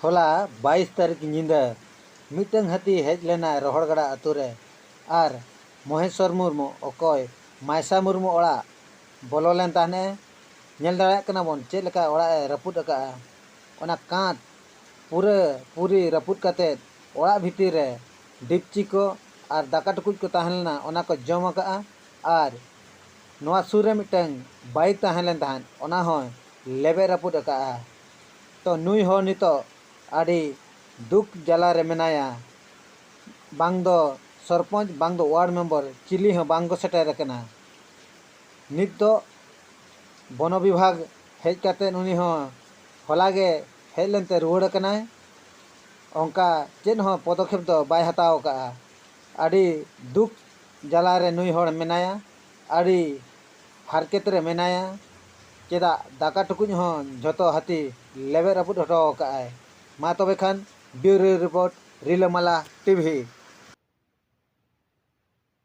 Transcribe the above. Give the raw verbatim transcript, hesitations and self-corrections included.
ᱦᱚᱞᱟ ᱵᱟᱭᱤᱥ ᱛᱟᱹᱨᱤᱠᱷ ᱧᱤᱫᱟᱹ ᱢᱤᱫᱴᱟᱝ ᱦᱟᱹᱛᱤ ᱦᱮᱡ ᱞᱮᱱᱟᱭ ᱨᱚᱦᱚᱲᱜᱟᱰᱟ ᱟᱹᱛᱩ ᱨᱮ ᱟᱨ ᱢᱚᱦᱮᱥᱣᱚᱨ ᱢᱩᱨᱢᱩ, ᱚᱠᱚᱭ ᱢᱟᱭᱥᱟ ᱢᱩᱨᱢᱩ ᱚᱲᱟᱜ ᱵᱚᱞᱚ ᱞᱮᱱ ᱛᱟᱦᱮᱸᱫ ᱮ᱾ ᱧᱮᱞ ᱫᱟᱲᱮᱭᱟᱜ ᱠᱟᱱᱟ ᱵᱚᱱ ᱪᱮᱫ ᱞᱮᱠᱟ ᱚᱲᱟᱜ ᱮ ᱨᱟᱹᱯᱩᱫ ᱟᱠᱟᱫᱼᱟ᱾ ᱚᱱᱟ ᱠᱟᱸᱛ ᱯᱩᱨᱟᱹ ᱯᱩᱨᱤ ᱨᱟᱹᱯᱩᱫ ᱠᱟᱛᱮᱫ ᱚᱲᱟᱜ ᱵᱷᱤᱛᱤᱨ ᱨᱮ ᱰᱤᱯᱪᱤ ᱠᱚ ᱟᱨ ᱫᱟᱠᱟ ᱴᱩᱠᱩᱡ ᱠᱚ ᱛᱟᱦᱮᱸ ᱞᱮᱱᱟ, ᱚᱱᱟ ᱠᱚ ᱡᱚᱢ ᱟᱠᱟᱫᱼᱟ᱾ ᱟᱨ ᱱᱚᱣᱟ ᱥᱩᱨ ᱨᱮ ᱢᱤᱫᱴᱟᱝ ᱵᱟᱭᱤᱠ ᱛᱟᱦᱮᱸ ᱞᱮᱱ ᱛᱟᱦᱮᱸᱫ, ᱚᱱᱟ ᱦᱚᱸᱭ ᱞᱮᱵᱮᱫ ᱨᱟᱹᱯᱩᱫ ᱟᱠᱟᱫᱼᱟ᱾ ᱛᱚ ᱱᱩᱭ ᱦᱚᱸ ᱱᱤᱛᱚᱜ ᱟᱹᱰᱤ ᱫᱩᱠ ᱡᱟᱞᱟ ᱨᱮ ᱢᱮᱱᱟᱭᱟ᱾ ᱵᱟᱝ ᱫᱚ ᱥᱚᱨᱯᱚᱧᱪ, ᱵᱟᱝ ᱫᱚ ᱣᱟᱨᱰ ᱢᱮᱢᱵᱚᱨ, ᱪᱤᱞᱤ ᱦᱚᱸ ᱵᱟᱝ ᱠᱚ ᱥᱮᱴᱮᱨ ᱟᱠᱟᱱᱟ᱾ ᱱᱤᱛ ᱫᱚ ᱵᱚᱱᱚ ᱵᱤᱵᱷᱟᱜᱽ ᱦᱮᱡ ᱠᱟᱛᱮᱫ ᱩᱱᱤ ᱦᱚᱸ ᱦᱚᱞᱟ ᱜᱮ ᱦᱮᱡ ᱞᱮᱱᱛᱮ ᱨᱩᱣᱟᱹᱲ ᱟᱠᱟᱱᱟᱭ᱾ ᱚᱱᱠᱟ ᱪᱮᱫ ᱦᱚᱸ ᱯᱚᱫᱚᱠᱷᱮᱯ ᱫᱚ ᱵᱟᱭ ᱦᱟᱛᱟᱣ ᱟᱠᱟᱫᱼᱟ᱾ ᱟᱹᱰᱤ ᱫᱩᱠ ᱡᱟᱞᱟ ᱨᱮ ᱱᱩᱭ ᱦᱚᱲ ᱢᱮᱱᱟᱭᱟ, ᱟᱹᱰᱤ ᱦᱟᱨᱠᱮᱛ ᱨᱮ ᱢᱮᱱᱟᱭᱟ᱾ ᱪᱮᱫᱟᱜ ᱫᱟᱠᱟ ᱴᱩᱠᱩᱡ ᱦᱚᱸ ᱡᱷᱚᱛᱚ ᱦᱟᱹᱛᱤ ᱞᱮᱵᱮᱫ ᱨᱟᱹᱯᱩᱫ ᱦᱚᱴᱚ ᱟᱠᱟᱫᱼᱟᱭ᱾ ᱢᱟ ᱛᱚᱵᱮ ᱠᱷᱟᱱ, ᱵᱤᱭᱩᱨᱳ ᱨᱤᱯᱳᱨᱴ, ᱨᱤᱞᱟᱹᱢᱟᱞᱟ ᱴᱤᱵᱷᱤ᱾